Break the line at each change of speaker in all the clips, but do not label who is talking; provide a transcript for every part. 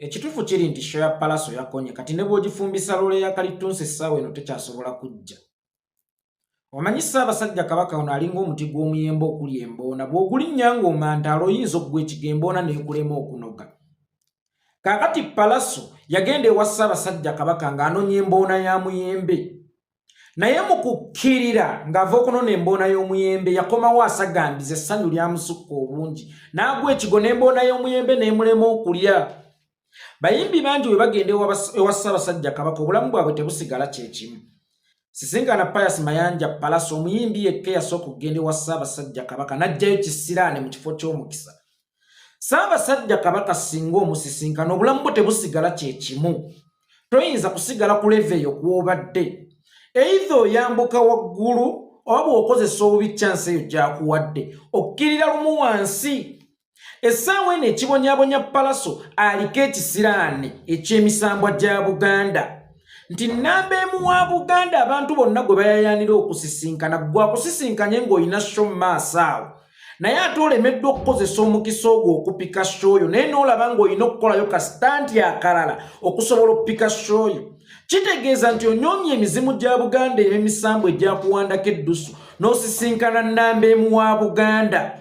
Ekituufu kiri nti show ya Pallaso yakonye kati ne bw'ogifumbisa loole ya kalittunsi essaawa eno tekyasobola kujja. Omanyi Ssaabasajja Kabaka ono alinga omuti gw'omuyembe okuli emboona, bw'ogulinnya ng'omantaala oyinza okugwa ekigo emboona n'ekulema okunoga. Kaakati Pallaso yagenda ewa Ssaabasajja Kabaka ng'anoonya emboona ya muyembe. Naye mu kukkirira ng'ava okunona emboona y'omuyembe yakomawo asagambiza essanyu lyamusukka obungi n'agwa ekigo n'emboona y'omuyembe n'emulema okulya. Bayimbi bangi bwe bagenda ewa Ssaabasajja Kabaka obulamu bwabwe tebusigala kye kimu. Sisinkana Pius Mayanja Pallaso omuyimbi yekka eyasooka okugenda ewa Ssaabasajja Kabaka n'aggyayo kisiraane mu kifo ky'omukisa. Ssaabasajja Kabaka singa omusisinkana obulamu bwo tebusigala kye kimu. Toyinza kusigala ku level eyo kw'obadde. Either oyambuka waggulu oba bw'okozesa obubi chance eyo gy'akuwadde okkirira lumu wansi. Essaawa eno ekibonyabonya Pallaso aliko ekisiraane eky'emisambwa gya Buganda nti nnamba emu wa Buganda abantu bonna gwe bayayaanira okusisinkana gwe akusisinkanye ng'olina show mu maaso awo naye ate olemeddwa okukozesa omukisa ogwo okupika show yo naye n'olaba ng'olina okukolayo ka stunt akalala okusobola okupika show yo. Kitegeeza nti onyoomye emizimu gya Buganda emisambu egyakuwandako eddusu n'osisinkana nnamba emu wa Buganda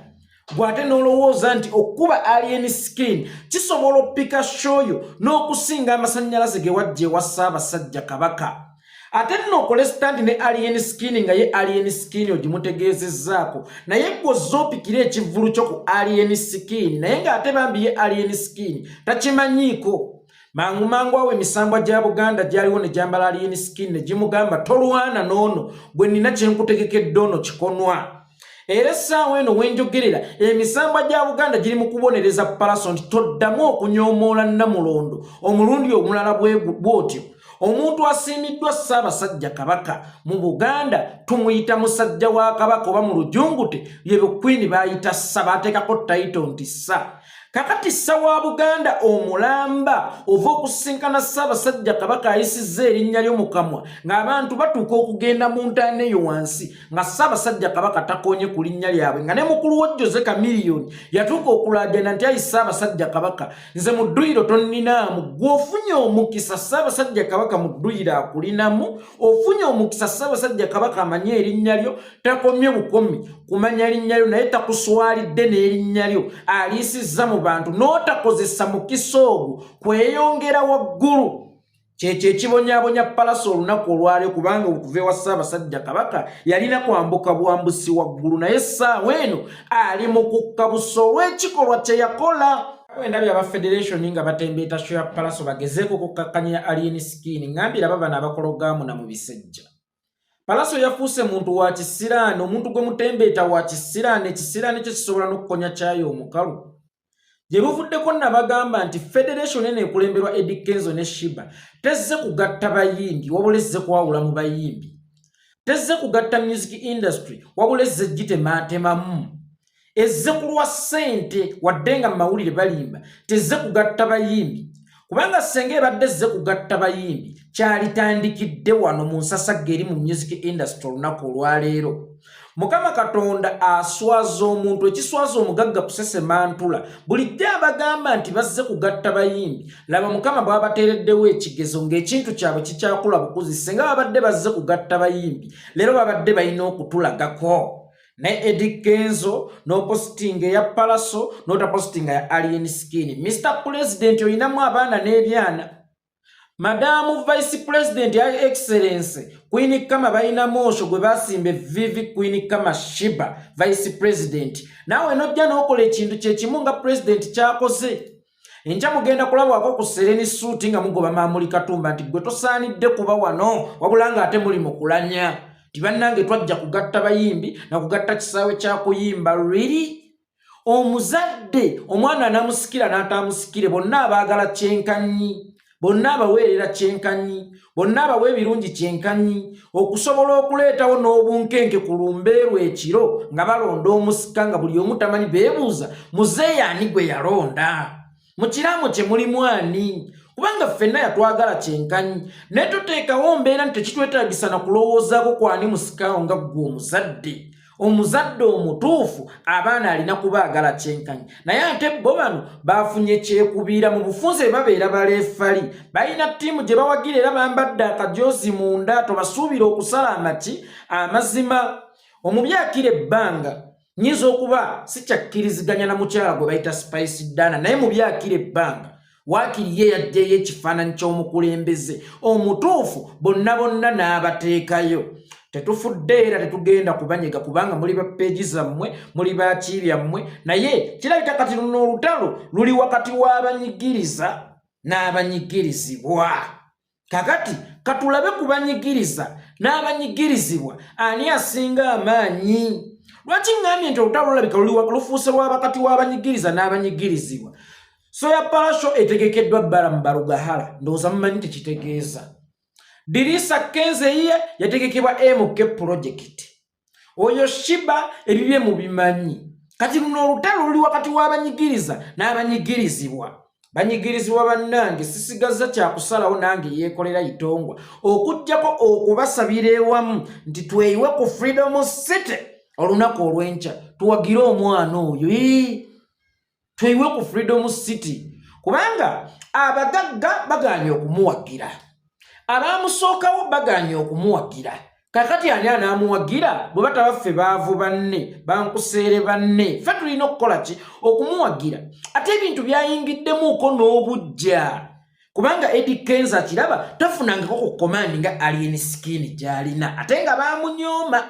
gw'ate n'olowooza nti okkuba Alien Skin kisobola okupika show yo n'okusinga amasannyalaze ge wajja ewa Ssaabasajja Kabaka. Ate nno okole stunt ne Alien Skin nga ye Alien Skin ogimutegeezezzaako naye gwe ozze opikire ekivvulu kyo ku Alien Skin naye ng'ate bambi ye Alien Skin takimanyiiko. Mangu mangu awo emisambwa gya Buganda gyaliwo ne gyambala Alien Skin ne gimugamba tolwana n'ono gwe nnina kye nkutegekedde ono kikonwa. Era essaawa eno wenjogerera emisambwa gya Buganda giri mu kubonereza Pallaso nti toddamu okunyoomoola Nnamulondo omulundi omulala bw'otyo. Omuntu asiimiddwa Ssaabasajja Kabaka mu Buganda tumuyita musajja wa Kabaka oba mu Lujungute ye bukwini bayita ssa, baateekako title nti ssa. Kakati ssa wa Buganda omulamba ova okusinkana Ssaabasajja Kabaka ayisizza erinnya lyo mu kamwa ng'abantu batuuka okugenda mu ntaana eyo wansi nga Ssaabasajja Kabaka takonye ku linnya lyabwe nga ne mukulu wo Jose Chameleone yatuuka okulaajana nti ayi Ssaabasajja Kabaka nze mu dduyiro tonninaamu gwe ofunye omukisa Ssaabasajja Kabaka mu dduyiro akulinamu ofunye omukisa Ssaabasajja Kabaka amanye erinnya lyo takomye bukomi kumanya linnya lyo naye takuswalidde n'erinnya lyo aliisizza mu bantu n'otakozesa mukisa ogwo kweyongera waggulu. Kyekyo ekibonyaabonya Pallaso olunaku olwaleero kubanga okuva ewa Ssaabasajja Kabaka yalina kwambuka bwambusi waggulu naye essaawa eno ali mu kukka busa olw'ekikolwa kye yakola. Endabye aba federation nga batembeeta show ya Pallaso bagezeeko okukkakkanya Alien Skin ngambira aba bano abakologaamu na mu bisejja. Pallaso yafuuse muntu wa kisiraani, omuntu gwe mutembeeta wa kisiraani, ekisiraani kye kisobola n'okukonya kyayo omukalu. Gye buvuddeko nabagamba nti federation eno ekulemberwa Eddy Kenzo ne Sheebah tezze kugatta bayimbi wabula ezze kwawula mu bayimbi. Tezze kugatta music industry wabula ezze gitemaatemamu. Ezze kulwa ssente wadde nga mu mawulire balimba tezze kugatta bayimbi kubanga ssenga ebadde ezze kugatta bayimbi kyalitandikidde wano mu nsasagga eri mu music industry olunaku olwaleero. Mukama Katonda aswaza omuntu ekiswaza omugagga kusesemantula bulijjo abagamba nti bazze kugatta bayimbi laba Mukama bw'abateereddewo ekigezo ng'ekintu kyabwe kikyakula bukuzi. Ssenga babadde bazze kugatta bayimbi leero babadde balina okutulagako naye Eddy Kenzo n'opositinga eya Pallaso n'otapositinga ya Alien Skin. Mr President oyinamu abaana n'ebyana. Madamu Vice President ya Excellence Queen Kama balina moosho gwe basimba evviivi Queen Kama Sheebah Vice President naawe nojja n'okola ekintu kye kimu nga President kyakoze. Enkya mugenda kulabwako ku sereni suuti nga mugoba Mamuli Katumba nti gwe tosaanidde kuba wano wabula ng'ate muli mu kulanya nti bannange twajja kugatta bayimbi na kugatta kisaawe kya kuyimba. Riri omuzadde omwana anamusikira n'ataamusikire bonna abaagala kyenkanyi bonna abaweerera kyenkanyi bonna abawa ebirungi kyenkanyi okusobola okuleetawo n'obunkenke ku lumbeerwa ekiro nga balonda omusika nga buli omu tamanyi beebuuza muzeeyi ani gwe yalonda mu kiraamo kye mulimu ani kubanga ffenna yatwagala kyenkanyi naye toteekawo mbeera nti tekitwetaagisa na kulowoozaako kwani musikaawo nga ggwe omuzadde. Omuzadde omutuufu abaana alina kubaagala kyenkanyi, naye ate bo bano bafunye kyekubiira mu bufunze. Babeera baleefali, balina ttiimu gye bawagira era bambadde akajoozi munda. Tobasuubira okusala amaki amazima. Omubi akira ebbanga. Nyinza okuba sikyakkiriziganya na mukyala gwe bayita Spice Dana, naye mubi akira ebbanga. Waakiri ye yajjayo ekifaananyi ky'omukulembeze omutuufu, bonna bonna n'abateekayo. Tetufudde era tetugenda kubanyega, kubanga muli ba peegi zammwe, muli baki byammwe. Naye kirabika kati luno olutalo luli wakati w'abanyigiriza n'abanyigirizibwa. Kakati katulabe ku banyigiriza n'abanyigirizibwa ani asinga amaanyi. Lwaki ŋŋambye nti olutalo lulabika lufuuse lwabakati w'abanyigiriza n'abanyigirizibwa? Soya Palasho etegekeddwa Balamu Barugahara, ndowooza mumanyi tekitegeeza. Dirisa Kenze ye yategekebwa MK Project. Oyo Shiba ebibye mubimanyi. Kati luno olutalo luli wakati w'abanyigiriza n'abanyigirizibwa. Banyigirizibwa bannange, sisigaza kyakusalawo nange yeekolera itongwa, okuggyako okubasabira ewamu nti tweyiwe ku Freedom City olunaku olw'enkya tuwagire omwana oyo. Tweyiwe ku Freedom City kubanga abagagga bagaanye okumuwagira, abamusookawo bagaanye okumuwagira. Kakati ani anaamuwagira bwe bataba ffe baavu banne, bankuseere banne? Ffe tulina okukola ki okumuwagira? Ate ebintu byayingiddemuuko n'obuggya, kubanga Eddy Kenzo akiraba tafunangako ku komandi nga Alien Skin gy'alina, ate nga baamunyooma.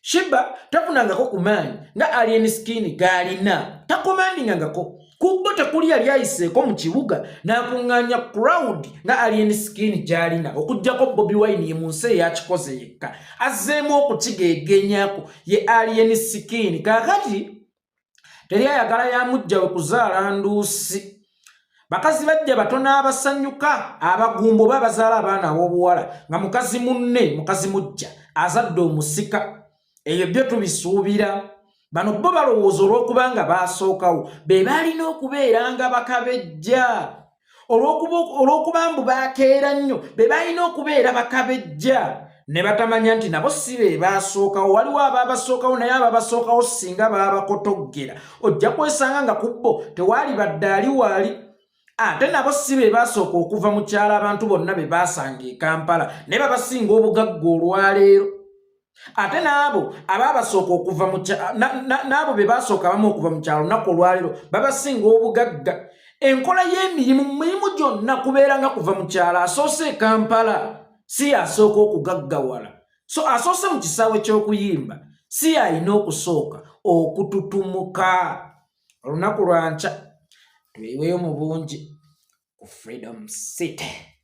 Shiba tafunangako ku maanyi nga Alien Skin g'alina, takomandingangako ku bo. Tekuli yali ayiseeko mu kibuga n'akuŋŋaanya crowd nga Alien Skin gy'alina, okuggyako Bobi Wine. Ye mu nsi eyakikoze yekka azzeemu okukigeegenyako ye Alien Skin. Kaakati teri ayagala yamujjawe kuzaala nduusi. Bakazi bajja batono abasanyuka abagumba oba abazaala abaana ab'obuwala nga mukazi munne mukazi mujja azadde omusika. Ebyo byo tubisuubira. Bano bo balowooza olw'okuba nga baasookawo be baalina okubeera nga bakabejja, olw'okuba mbu baakeera nnyo be balina okubeera bakabejja, ne batamanya nti nabo si be baasookawo. Waliwo abaabasookawo, naye ababasookawo singa baabakotoggera ojja kwesanga nga ku bo tewaali badde ali waali. Ate nabo si be baasooka okuva mu kyalo. Abantu bonna be baasanga e Kampala naye babasinga obugagga olwaleero. Ate n'abo abaabasooka okuva n'abo be baasooka abamu okuva mu kyalo, lunaku olwaleero babasinga obugagga. Enkola y'emirimu, mu mirimu gyonna kubeera nga kuva mu kyalo asoose e Kampala si yasooka okugaggawala, so asoose mu kisaawe ky'okuyimba si yalina okusooka okututumuka. Olunaku lwankya tweweyo mu bungi ku Freedom City.